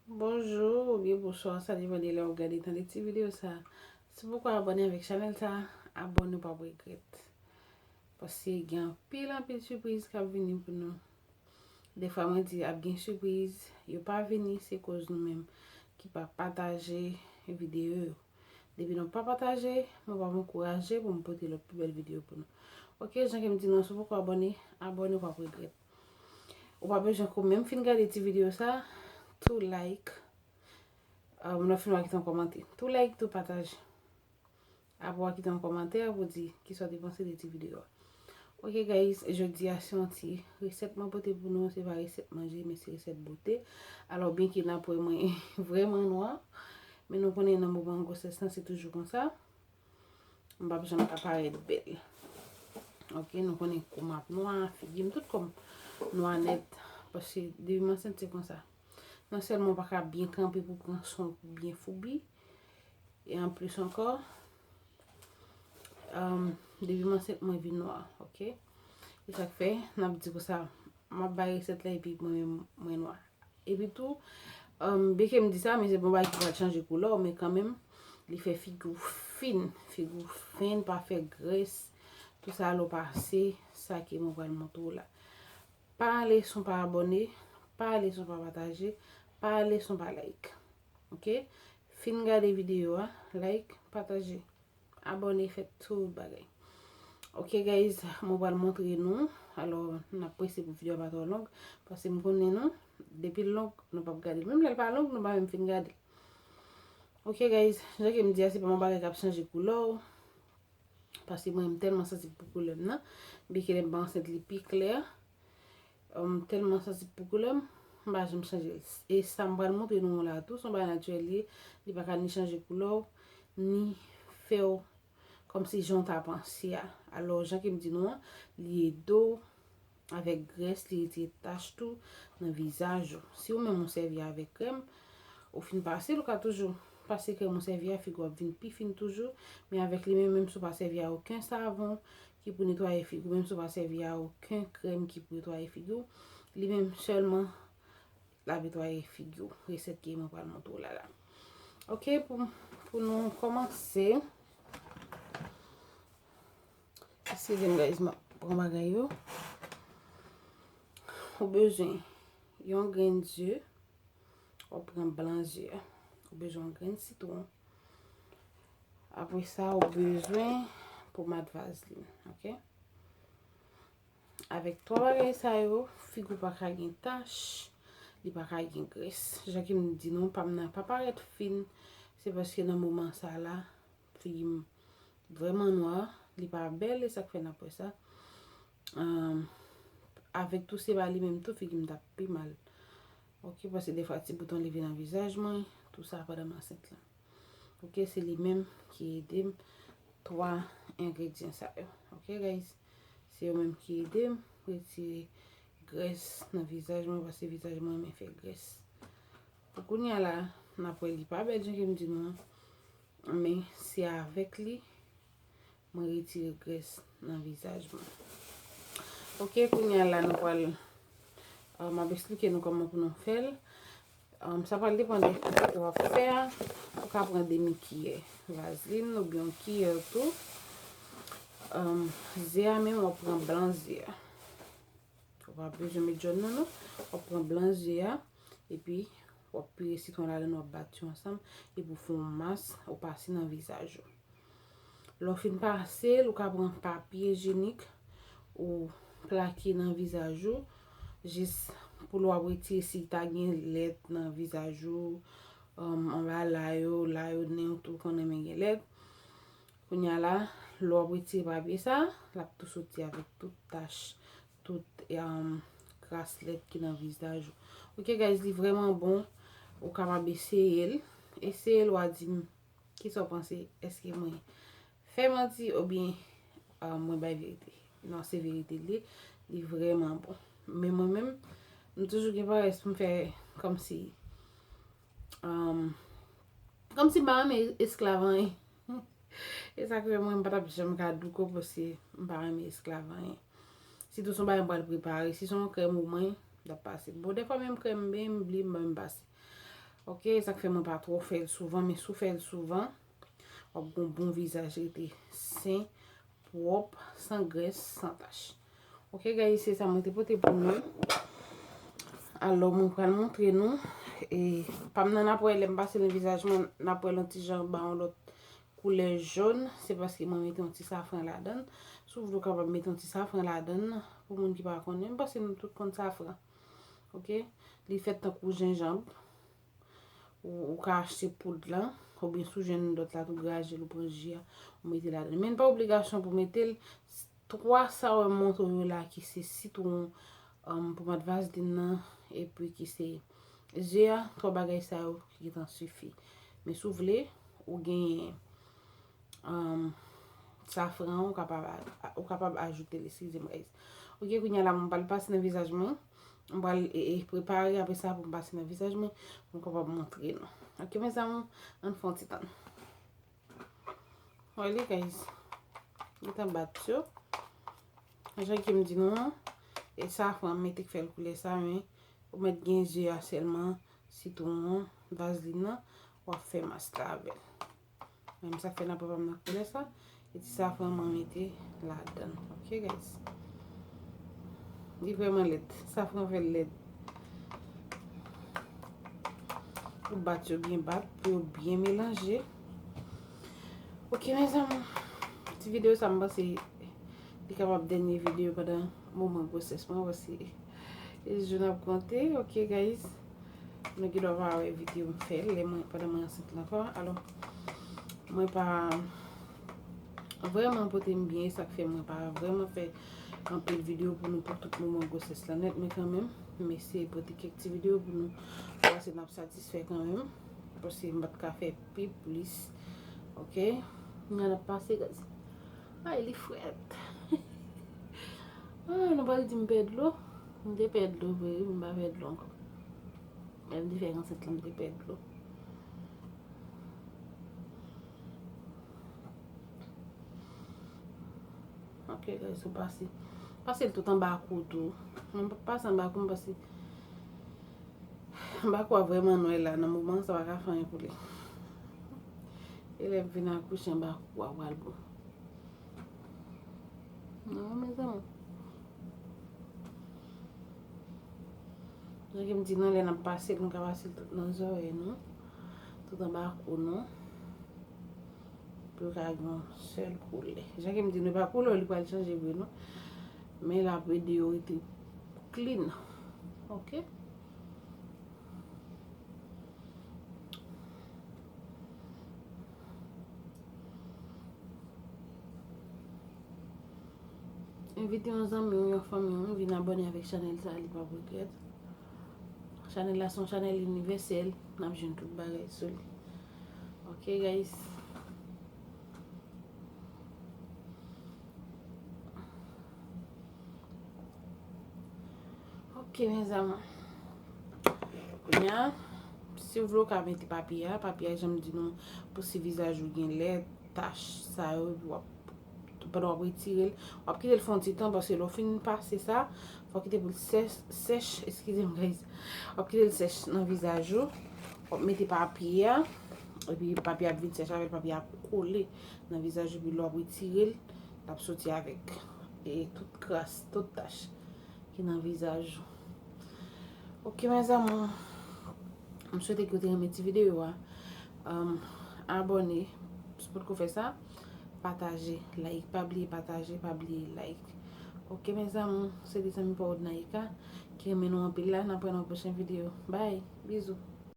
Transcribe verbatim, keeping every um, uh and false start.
Bonjou oubyen bonswa, sa depann de lè w ap gade tande ti videyo sa. Si w poko abòne avèk chanèl sa, abòne, w p ap regrèt. Paske gen anpil, anpil sipriz k ap vini pou nou. Defwa mwen di ap gen sipriz, yo pa vini, se koz nou menm ki pa pataje videyo yo. Depi nou pa pataje, mwen p ap ankouraje pou m pote lòt pi bèl videyo pou nou. Oke, jan ke m di nou, si w poko abòne, abòne, w p ap regrèt. Ou pa bezwen kou menm fin gade ti videyo sa, tou like. Um, lè w fin w a kite yon kòmantè. Tou like, tou pataje. Apre w a kite yon kòmantè pou di kisa w te panse de ti videyo a. Ok guys, jodi a se yon ti resèt mwen pote pou nou, se pa resèt manje, men se resèt bote. Alò, byenke n ap wè mwen vrèman nwa, men nou konnen nan moman gwosès lan se toujou konsa. M p ap janm ka parèt bèl. Ok, nou konnen kou m ap nwa, figi m, tout kò m nwa nèt, paske depi m ansent se konsa. Non sèlman w pa ka byen kanpe pou pran swen w, pou byen foubi, e anplis ankò, um, depi m ansent mwen vin nwa, ok? E sa k fè n ap di konsa, m ap bay resèt la epi mwen menm mwen nwa. Epi tou, um, byenke m di sa, men se pa yon bagay ki pral chanje koulè w, men kanmenm, li fè figi w fin, figi w fen, pa fè grès, tout sa lè w pase, sa ke mwen pral montre w la. Pa ale san w pa abòne, pa ale san w pa pataje, pa ale san w pa like. Ok? Fin gade videyo a, like, pataje, abòne, fè tout bagay. Ok guys, mwen pral montre nou. Alò, n ap prese pou videyo a pa twò long, paske m konnen nou, depi l long, nou p ap gade l. Menm lè l pa long, nou pa menm fin gade l. Ok guys, jan ke m di a, se pa yon bagay k ap chanje koulè w. Paske mwen, m tèlman sansib pou koulè m nan. Byenke lè m pa ansent, li pi klè. M tèlman sansib pou koulè m, m pa janm chanje l. E sa m pral montre nou la tou, se yon bagay natirèl li ye. Li pa ka ni chanje koulè w, ni fè w kòmsi jan w ta panse a. Alò, jan ke m di nou an, li ede w avèk grès, li retire tach tou nan vizaj ou. Si ou menm ou sèvi avèk krèm, ou fin pase l, ou ka toujou pase krèm ou sèvi a, figi w ap vin pi fin toujou. Men avèk li menm, menm si w pa sèvi a okenn savon ki pou netwaye figi w, menm si w pa sèvi a okenn krèm ki pou netwaye figi w, li menm sèlman l ap netwaye figi w. Resèt ke mwen pral montre w la la. Ok, pou, pou nou kòmanse, eskize m guys, m ap pran bagay yo. Ou bezwen yon grenn ze, w ap pran blan ze a. Ou bezwen yon grenn sitwon. Apre sa, ou bezwen pomad vazlin, ok? Avèk twa bagay sa yo, figi w pa ka gen tach, li pa ka gen grès. Jan ke m di nou, pa m nan pa parèt fin, se paske nan moman sa la, figi m vrèman nwa, li pa bèl, e sa k fè n ap wè sa. Ahn, avèk tou se pa li menm tou, figi m t ap pi mal. Ok, paske defwa ti bouton leve nan vizaj mwen, tou sa pandan m ansent lan. Ok, se li menm ki ede m, twa engredyan sa yo. Ok guys, se yo menm ki ede m retire grès nan vizaj mwen, paske vizaj mwen renmen fè grès. Pou kounye a la, n ap wè li pa bèl jan ke m di nou an, men se avèk li mwen retire grès nan vizaj mwen. Ok, kounye a la nou pral, uh, m ap eksplike nou kòman pou nou fè l. Um, sa pral depann de kantite w ap fè a. Ou ka pran demi kiyè vazlin oubyen yon kiyè tou. Um, ze a menm, w ap pran blan ze a. Ou pa bezwen met jòn nan non. W ap pran blan ze a, epi w ap pire sitwon ladan, w ap bat yo ansanm, epi w fè yon mas, ou pase nan vizaj ou. Lè w fin pase l, ou ka pran papye ijyenik, ou plake nan vizaj ou, jis pou lè w ap retire si ta gen lèt nan vizaj ou, um, anba la yo, la yo, nen w tou konn renmen gen lèt. Kounye a la, lè w ap retire papye sa, l ap tou soti avèk tout tach, tout, um, kras lèt ki nan vizaj ou. Ok guys, li vrèman bon, ou kapab eseye l. Eseye l, w a di m kisa w panse, èske mwen fè manti oubyen, ah, mwen bay verite? Non, se verite li, li vrèman bon. Men mwen menm, m toujou gen parès pou m fè kòmsi, um, kòmsi m pa renmen esklav anyen. E sa k fè mwen, m pa t ap janm ka douko paske m pa renmen esklav anyen. Sitou se yon bagay m pral prepare. Si se yon krèm ou mwen, m t ap pase. Bon, dèfwa menm krèm m benyen, m bliye, m pa menm pase. Ok, sa k fè mwen pa twò fè l souvan, men si w fè l souvan, w ap gen yon bon vizaj rete sen, pwòp, san grès, san tach. Ok, guys, se sa mwen te pote pou nou. Alò, mwen pral montre nou. E, pa m nan n ap wè, lè m pase nan vizaj mwen, n ap wè l yon ti jan ba yon lòt koulè jòn. Se paske mwen mete yon ti safran ladan l. Si w vle, w kapab mete yon ti safran ladan l. Pou moun ki pa konnen, m panse nou tout konn safran. Ok? Li fèt tankou jenjanm. Ou, ou ka achte poud lan, oubyen si w jwenn dòt la tou, graje l, ou pran ji a, ou mete ladan. Men pa obligasyon pou mete l. Twa sa w wè m montre w yo la ki se sitwon, um, pomad vazlin nan, epi ki se je a, twa bagay sa yo ki gentan sifi. Men si w vle, ou genyen um, safran, ou kapab, a- ou kapab ajoute l, eskize m, guys. Ok, kounye a la, mwen pral pase nan vizaj mwen. Mwen pral e, e, prepare apre sa pou m pase nan vizaj mwen, pou m kapab montre nou. Ok, mezanmi, ann fè yon ti tann. Wè li, guys. Li ta bat yo. Jan ke m di nou an, e safran m mete k fè l koulè sa, men ou mèt gen je a sèlman, sitwon an, vazlin nan, w ap fè mas la avè l. Menm sa k fè n ap pran nan koulè sa. E ti safran mwen mete ladan. Ok, guys. Li vrèman lèd. Safran fè l lèd. Ou bat yo byen bat pou yo byen melanje. Ok, mezanmi. Ti videyo sa, m panse li kapab dènye videyo pandan moman gwosès mwen, paske e jou n ap konte. Ok, guys. Nou gendwa pa wè videyo m fè lè mwen, pandan mwen ansent la ankò. Alò, mwen pa vrèman pote m byen, sa k fè mwen pa vrèman fè anpil videyo pou nou pou tout moman gwosès la nèt, men kanmenm, m eseye pote kèk ti videyo pou nou, pou wè si n ap satisfè kanmenm, paske m pa t ka fè pi plis. Ok? N ap pase, guys. Ay, li frèt. Ah, nou pral di m pè dlo. M te pè dlo vre, wi, m pa pè dlo ankò. Lè m te fè ansent lan, m te pè dlo. Ok, guys, ou pase. Pase l tout anba kou tou. Mwen pa pase anba kou, m pase. Anba kou a vrèman nwè la, nan moman sa pa ka fè anyen pou li. E lè m vin akouche anba kou a pral bon. Non, mezanmi. Jan ke m di nou, lè n ap pase l, nou ka pase l tout nan zòrèy nou, tout anba kou nou, pou yo ka gen yon sèl koulè. Jan ke m di nou, e pa koulè li pral chanje vre non, men l ap ede yo rete clean. Ok? Envite yon zanmi w, yon fanmi w, vin abòne avèk chanèl sa, li p ap regrèt. Chanèl la se yon chanèl inivèsèl, n ap jwenn tout bagay sou li. Ok, guys. Ok, mezanmi. Kounye a, si w vle, w ka mete papye a. Papye a, jan m di nou, pou si vizaj ou gen lè, tach, sa yo, w ap, pandan w ap retire l, w ap kite l fè yon ti tan, paske lè w fin pase sa, fò w kite pou l sèch, sèch, eskize m, guys. W ap kite l sèch nan vizaj ou, w ap mete papye a, epi papye a ap vin sèch avè l, papye a ap kole nan vizaj ou, epi lè w ap retire l, l ap soti avèk, e, tout kras, tout tach ki nan vizaj ou. Ok, mes amours, m swete ke w te renmen ti videyo a. Um, abòne, si w potko fè sa, pataje, like, pa bliye pataje, pa bliye like. Ok, mes amours, se te zanmi pa w Odnaïka, ki renmen nou anpil la, n ap wè nan yon pwochen videyo. Bye, bizou.